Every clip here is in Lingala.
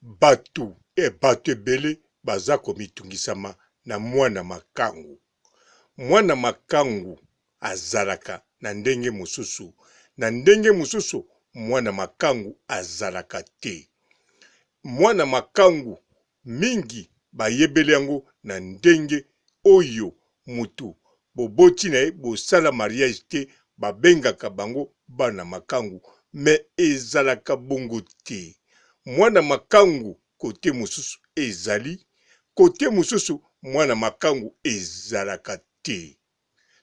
Batu eh batu ebele baza komitungisama na mwana makangu. Mwana makangu azalaka na ndenge mosusu, na ndenge mosusu mwana makangu azalaka te. Mwana makangu Mingi bayebeli yango na ndenge oyo mutu boboti na ye bosala mariage te babengaka bango bana makangu mais ezalaka bongo te. Mwana makangu cote mosusu ezali cote mosusu mwana makangu ezalaka te.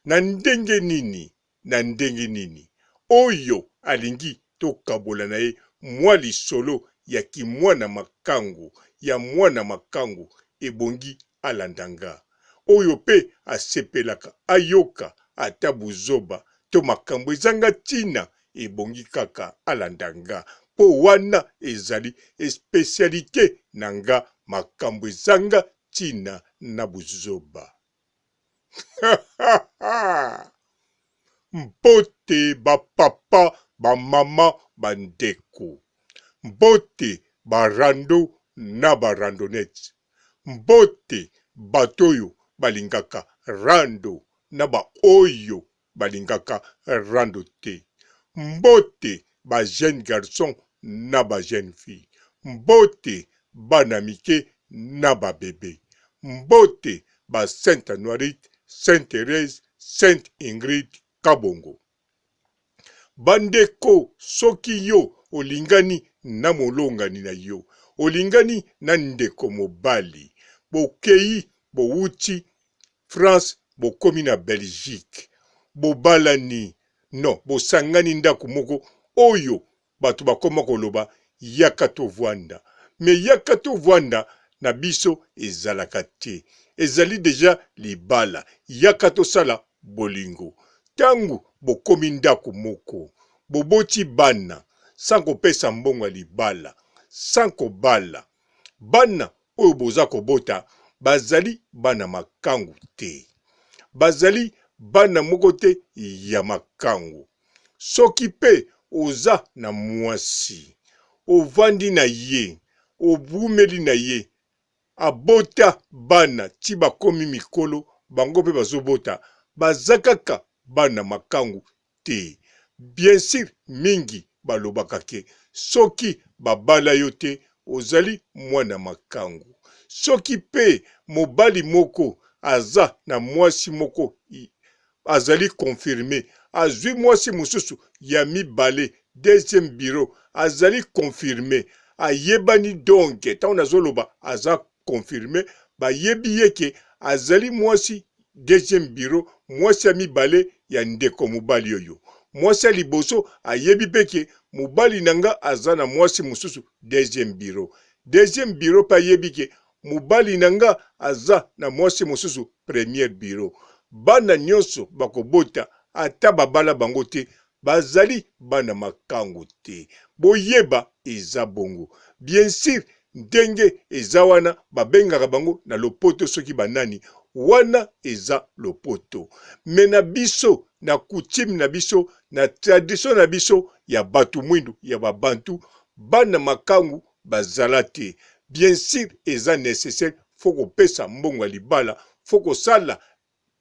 Na ndenge nini? Na ndenge nini? Oyo alingi tokabola na ye mwa lisolo ya kimwana makangu ya mwana makangu ebongi alanda nga. Oyo pe asepelaka ayoka ata buzoba to makambo ezanga tina ebongi kaka alanda nga po wana ezali especialite na nga makambo ezanga tina na buzoba. Mbote ba papa, ba mama, ba ndeko. Mbote ba rando na ba randonnettes. Mbote bato oyo balingaka rando na ba oyo balingaka rando te. Mbote ba jeunes garçons na ba jeunes filles. Mbote bana mike na ba bebe. Mbote ba Sainte Anuarite, Sainte Therèse, Sainte Ingrid Kabongo. Ba ndeko soki yo olingani na molongani na yo, olingani na ndeko mobali, bokeyi bowuti France bokomi na Belgique bobalani non bosangani ndaku moko oyo batu bakoma koloba yaka tovuanda mais yaka tovuanda na biso ezalaka te ezali dejà libala yaka tosala bolingo tangu bokomi ndaku moko boboti bana sans kopesa mbongo ya libala sans kobala bana oyo boza kobota bazali bana makangu te. Bazali bana moko te ya makangu. Soki pe oza na muasi, ovandi na ye, owumeli na ye, abota bana ti bakomi mikolo, bango pe bazobota, baza kaka bana makangu te. Bien sur mingi balobaka ke soki babala yo te ozali mwana makangu. Soki pe mobali moko aza na mwasi moko azali confirme azui mwasi mosusu ya mibale deuxième bureau azali confirme ayebani donc tango nazoloba aza confirme bayebi ye ke azali mwasi deuxième bureau mwasi ya mibale ya ndeko mobali oyo mwasi ya liboso ayebi pe ke mobali na nga aza na mwasi mosusu deuxième bureau deuxième bureau pe ayebi ke mobali na nga aza na mwasi mosusu première bureau bana nyonso bakobota ata babala bango te Bazali bana makangu te. Boyeba eza bongo. Bien sur ndenge eza wana babengaka bango na lopoto soki ba nani wana eza lopoto. Mais na biso na coutume na biso na tradition na biso ya batu mwindu ya ba bantu bana makangu bazala te. Bien sur eza necessaire faut kopesa mbongo ya libala faut kosala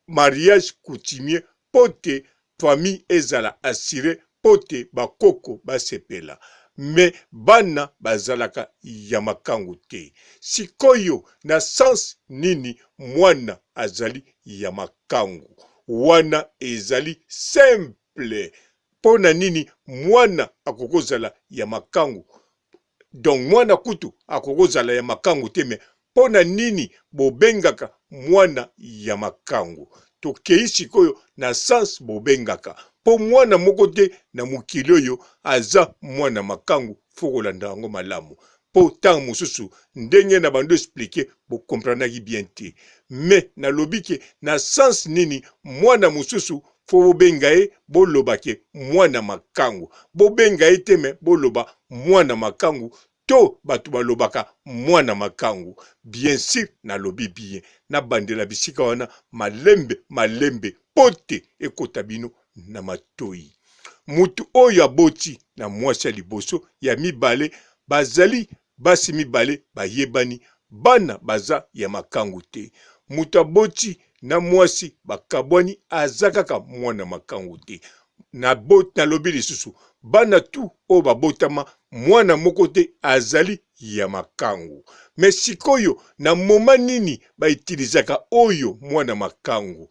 mariage coutumier po te famille ezala assure po te ba koko basepela mais bana bazalaka ya makangu te sikoyo na sens nini mwana azali ya makangu wana ezali simple pona nini mwana akokozala ya makangu Donc mwana kutu akoki kozala ya makangu te mais pona nini bobengaka mwana ya makangu? Tokeyi sikoyo na sens bobengaka po mwana moko te na mokili oyo aza mwana makangu faut kolanda yango malamu po tango mosusu ndenge na bando explique bo comprenaki bien te mais nalobi ke na sens nini mwana mosusu faut bobenga ye boloba ke mwana makangu bobenga ye te me boloba mwana makangu to bato balobaka mwana makangu bien sur nalobi bien nabandela bisika wana malembe malembe mpo te ekota bino na matoyi mutu oyo aboti na mwasi ya liboso ya mibale bazali. Basi mibale bayebani, bana baza ya makangu te. Moto aboti na mwasi bakabwani aza kaka mwana makangu te. Nalobi lisusu, bana tout oyo babotama mwana moko te azali ya makangu. Mais sikoyo na moment nini ba utilisaka oyo mwana makangu?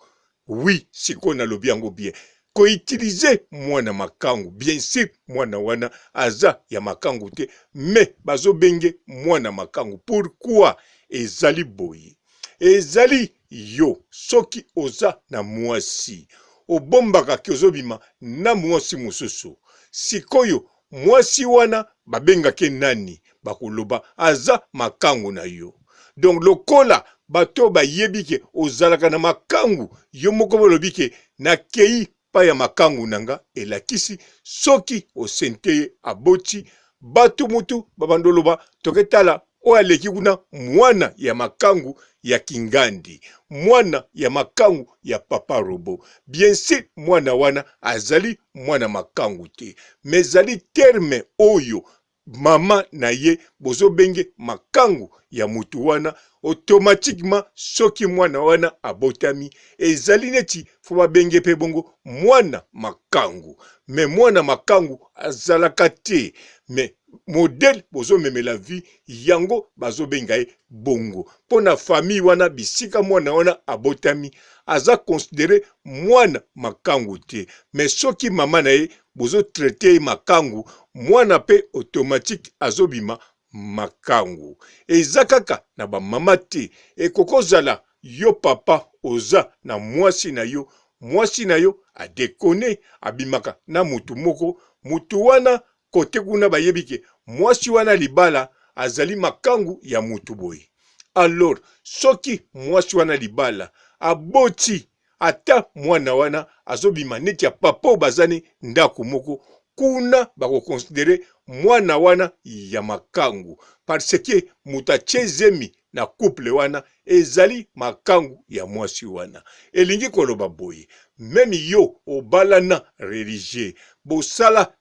Oui, sikoyo nalobi yango bien. Ko utiliser mwana makangu, bien sur mwana wana aza ya makangu te, mais bazo benge mwana makangu. Pourquoi ezali boye? Ezali yo soki oza na mwasi, obombaka ke ozobima na mwasi mosusu. Sikoyo mwasi wana babengake nani? Bakoloba aza makangu na yo. Donc lokola bato oyo bayebi ke ozalaka na makangu, yo moko bolobi ke nakeyi pa ya makangu na nga, elakisi soki osente ye aboti bato mutu babanda oloba toke tala oyo aleki kuna mwana ya makangu ya kingandi, mwana ya makangu ya papa robo. Bien sur mwana wana azali mwana makangu te, mais ezali terme oyo mama na ye bozobenge makangu ya mutu wana automatiquement soki mwana wana abotami ezali neti fo babenge pe bongo mwana makangu. Mais mwana makangu azalaka te, mais modèle bozomemela vie yango bazobenga ye bongo mpo na famille wana bisika mwana wana abotami aza considere mwana makangu te. Mais soki mama na ye bozo traite ye makangu, mwana pe automatique azobima makangu. Eza kaka na ba mama te, ekokozala yo papa oza na mwasi na yo, mwasi na yo a deconne abimaka na mutu moko, mutu wana kote kuna bayebi ke mwasi wana libala azali makangu ya mutu boye. Alors soki mwasi wana libala aboti ata mwana wana azobima neti ya papa oyo bazani ndako moko kuna, bako considere mwana wana ya makangu parce que moto atie zemi na couple wana ezali makangu ya mwasi wana. Elingi koloba boye, meme yo obalana religieux, bosala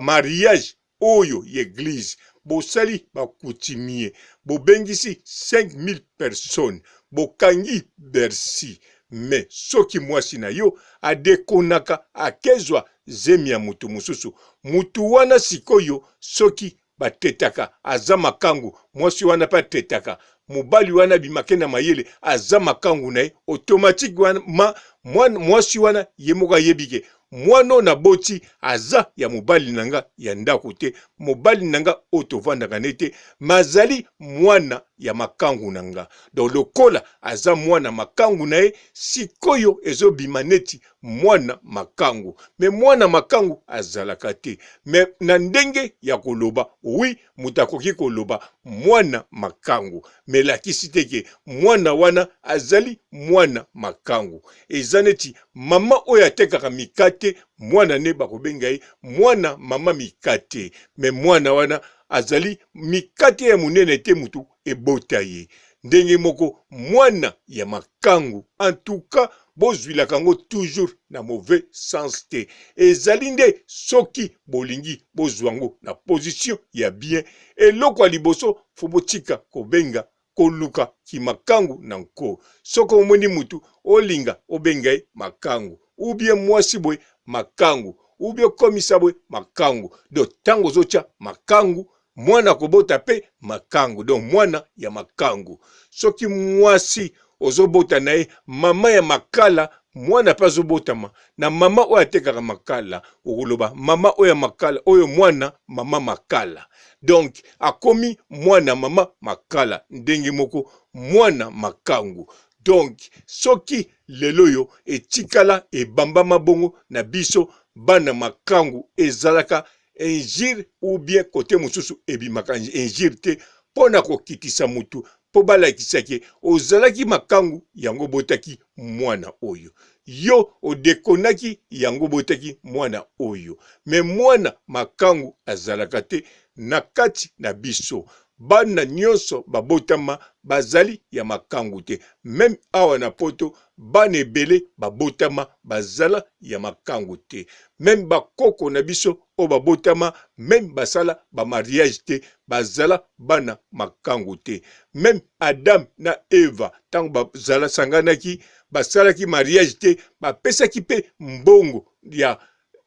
mariage oyo ya eglise, bosali ba coutumier, bobengisi 5000 personnes, bokangi Bercy, mais soki mwasi na yo adekonaka akezwa zemi ya mutu mosusu, mutu wana sikoyo soki batetaka aza makangu, mwasi wana pe atetaka mobali wana abimake na mayele aza makangu na ye automatique wana ma, mwana, mwasi wana ye moko ayebi ke mwana oyo naboti aza ya mobali na nga ya ndako te, mobali na nga oyo tovandaka ne te, ma azali mwana ya makangu na nga. Donc lokola aza mwana makangu na ye, sikoyo ezobima neti mwana makangu, me mwana makangu azalaka te. Me na ndenge ya koloba oui, moto akoki koloba mwana makangu, me elakisi te ke mwana wana azali mwana makangu. Eza neti mama oyo atekaka mikate, mwana ne bakobenga ye mwana mama mikate, me mwana wana azali mikate ya monene te mutu ebota ye. Ndenge moko mwana ya makangu. En tout cas bozuilaka yango toujours na mauvais sens te. Ezali nde soki bolingi bozua yango na position ya bien, eloko ya liboso faut botika kobenga koluka ki makangu na nko. Soki omoni mutu olinga obenga ye makangu ou bien mwasi boye makangu ou bien okomisa boye makangu, donc tango ozotia makangu mwana akobota pe makangu, donc mwana ya makangu. Soki mwasi ozobota na ye mama ya makala, mwana pe azobotama na mama oyo atekaka makala, okoloba mama oyo ya makala, oyo mwana mama makala, donc akomi mwana mama makala, ndenge moko mwana makangu. Donc soki lelo oyo etikala ebambama bongo na biso bana makangu, ezalaka injure ou bien kote mosusu ebimaka injure te mpo na kokitisa motu, mpo balakisa ke ozalaki makangu yango obotaki mwana oyo, yo odekonaki yango obotaki mwana oyo. Me mwana makangu azalaka te na kati na biso. Bana nionso babotama bazali ya makangu te meme awa na poto bana ebele babotama bazala ya makangu te meme ba koko na biso oyo babotama meme basala ba mariage te bazala bana makangu te meme Adam na Eva tango bazala sanganaki basalaki mariage te bapesaki pe mbongo ya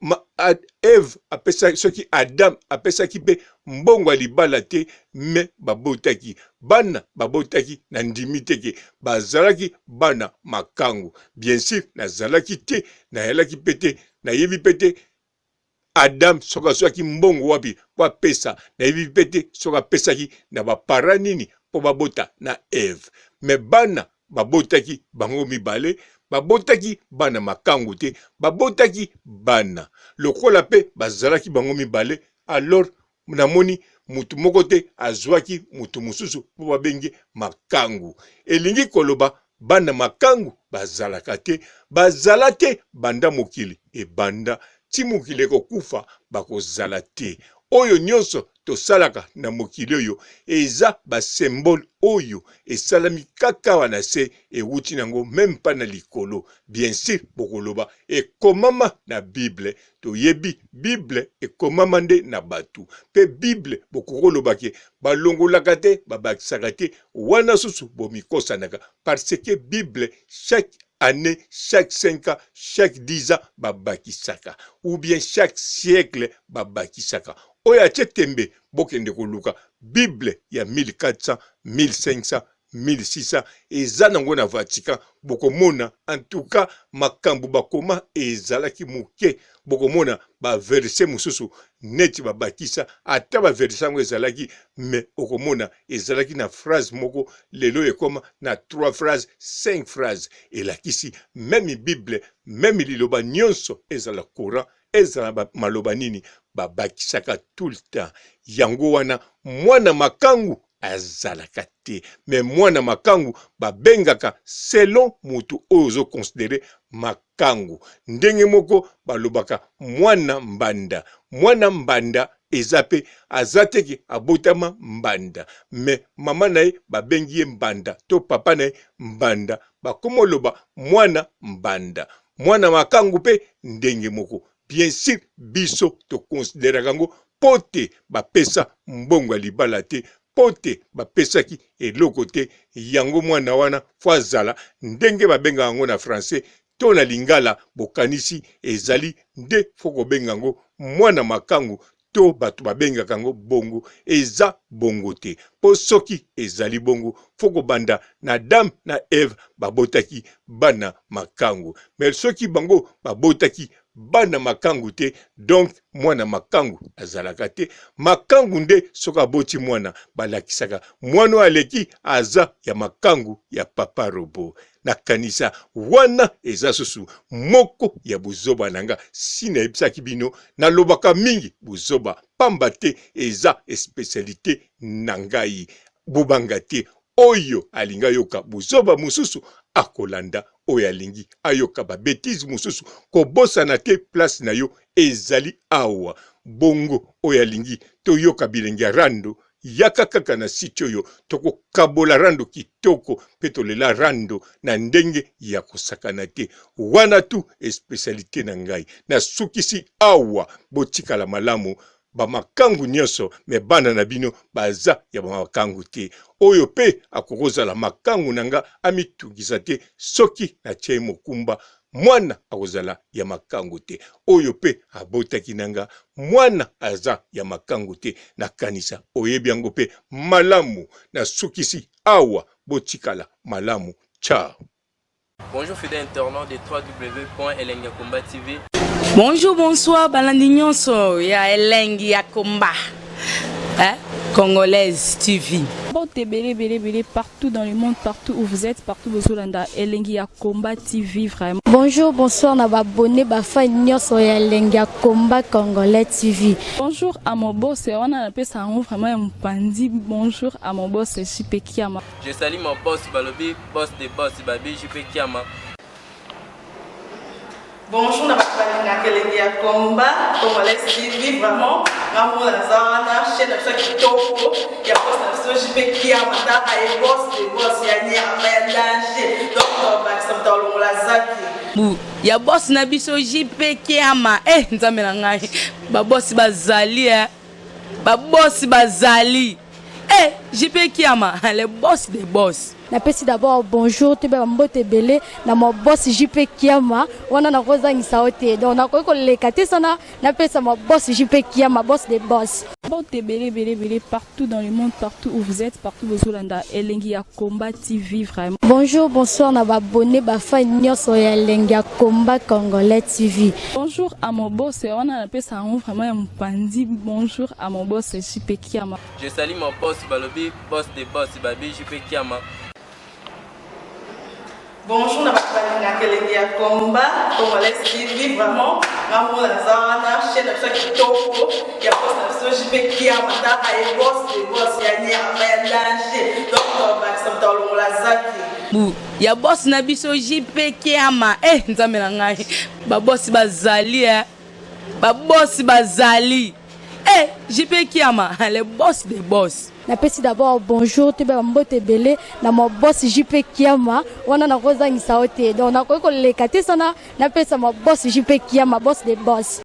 ma, Ad, Eve apesaki soki Adam apesaki mpe mbongo ya libala te me babotaki bana babotaki na ndimi te ke bazalaki bana makangu bien sur nazalaki te nayalaki mpe te nayebi mpe te Adam soki azwaki mbongo wapi mpo apesa nayebi mpe te soki apesaki na bapara nini mpo babota na Eve me bana Babotaki bango mibale, babotaki bana makangu te, babotaki bana lokola pe bazalaki bango mibale, alors namoni mutu moko te azuaki mutu mosusu po babengi makangu. Elingi koloba bana makangu bazalaka te, bazala te banda mokili ebanda ti mokili ekokufa bakozala te. Oyo nionso tosalaka na mokili oyo eza ba symbole oyo esalami kaka awa na se ewuti nango meme pas na likolo bien sur bokoloba ekomama na bible toyebi bible ekomama nde na batu pe bible bokoki koloba ke balongolaka te babakisaka te wana susu bomikosanaka parce que bible chaque annee chaque 5 ans chaque 10 ans babakisaka ou bien chaque siècle babakisaka oyo atie tembe bokende koluka bible ya 1400 1500 1600 eza nango na Vatican bokomona en tout cas makambo bakoma ezalaki moke bokomona ba verset mosusu neti babakisa ata ba verset yango ezalaki mais okomona ezalaki na phrase moko lelo ekoma na 3 phrase 5 phrase elakisi meme bible meme liloba nyonso ezala courant ezala maloba nini babakisaka tout le temps yango wana mwana makangu azalaka te mais mwana makangu babengaka selon mutu oyo ozo considere makangu ndenge moko balobaka mwana mbanda mwana mbanda eza pe aza te ke abotama mbanda mais mama na ye babengi ye mbanda to papa na ye mbanda bakoma oloba mwana mbanda mwana makangu pe ndenge moko bien sur biso to consideraka yango mpo te bapesa mbongo ya libala te mpo te bapesaki eloko te yango mwana wana fo azala ndenge babengaka yango na français to na lingala bokanisi ezali nde fo kobenga yango mwana makangu to bato babengaka yango bongo eza bongo te mpo soki ezali bongo fo kobanda na Adam na Eve babotaki bana makangu mais soki bango babotaki bana makangu te donc mwana makangu azalaka te makangu nde soki aboti mwana balakisaka mwana oyo aleki aza ya makangu ya papa robo Nakanisa wana eza susu moko ya buzoba na nga si nayebisaki bino nalobaka mingi buzoba pamba te eza especialite na ngai bobanga te oyo alingi ayoka buzoba mosusu akolanda oyo alingi ayoka ba betise mosusu kobosana te place na yo ezali awa bongo oyo alingi toyoka bilengi ya rando Yaka kaka na site oyo tokokabola rando kitoko mpe tolela rando na ndenge ya kosakana te. Wana tu especialite na ngai. Nasukisi awa botikala malamu ba makangu nionso mais bana na bino baza ya ba makangu te. Oyo pe akokozala makangu na nga amitungisa te soki natie ye mokumba Mwana akozala ya makangu te. Oyo pe abotaki na nga mwana aza ya makangu te. Nakanisa oyebi yango pe malamu. Nasukisi awa botikala malamu. Ciao. Bonjour fidèle internaute de www.elengiyakomba.tv. Bonjour, bonsoir, balandi nyonso ya elengi ya combat. Hein? Congolaise TV. Mbote ebele ebele ebele partout dans le monde partout où vous êtes partout bozolanda elengi ya combat TV vraiment. Bonjour bonsoir na ba abonné ba fan nyonso ya elengi ya combat congolais TV. Bonjour à mon boss wana napesa yango vraiment ya mopanzi bonjour à mon boss JP Kiama. Je salue mon boss balobi boss de boss babi JP Kiama. Bonjour na bato balingaka elengi ya combat congolais TV. Vraiment, nga moko naza wana, chaîne na biso ya kitoko ya boss na biso JP Kiama, taka ye boss de boss ya nyama ya danger. Donc tobakisa moto alongola zaki Bu ya boss na biso JP Kiama. Eh, Nzambe na ngai, babosi bazali, eh. Babosi bazali, eh, JP Kiama, le boss des boss. Napesi d'abord bonjour, toyeba bambote ebele na ma boss JP Kiama. Wana nakozangisa yo te, donc nakoki koleka te sana napesa ma boss JP Kiama, boss de boss. Mbote ebele ebele ebele partout dans le monde, partout où vous êtes, partout bozolanda Elengi ya Combat TV vraiment. Bonjour, bonsoir na baabonnés, bafans nyonso ya Elengi ya Combat Congolais TV. Bonjour à mon boss, wana napesa yango vraiment ya mopandi. Bonjour à mon boss JP Kiama. Je salue mon boss balobi boss de boss babi JP Kiama. Bonjour na bato balingaka elengi ya combat congolais TV. Vraiment, nga moko naza wana, chaîne na biso ya kitoko ya boss na biso JP Kiama, taka ye boss de boss ya nyama ya danger. Donc tobakisa moto alongola zaki Bu ya boss na biso JP Kiama. Eh, Nzambe na ngai, babosi bazali, eh. Babosi bazali, eh, JP Kiama, le boss des boss. Napesi d'abord bonjour, toyeba bambote ebele na ma boss JP Kiama. Wana nakozangisa yo te, donc nakoki koleka te sana napesa ma boss JP Kiama, boss de boss.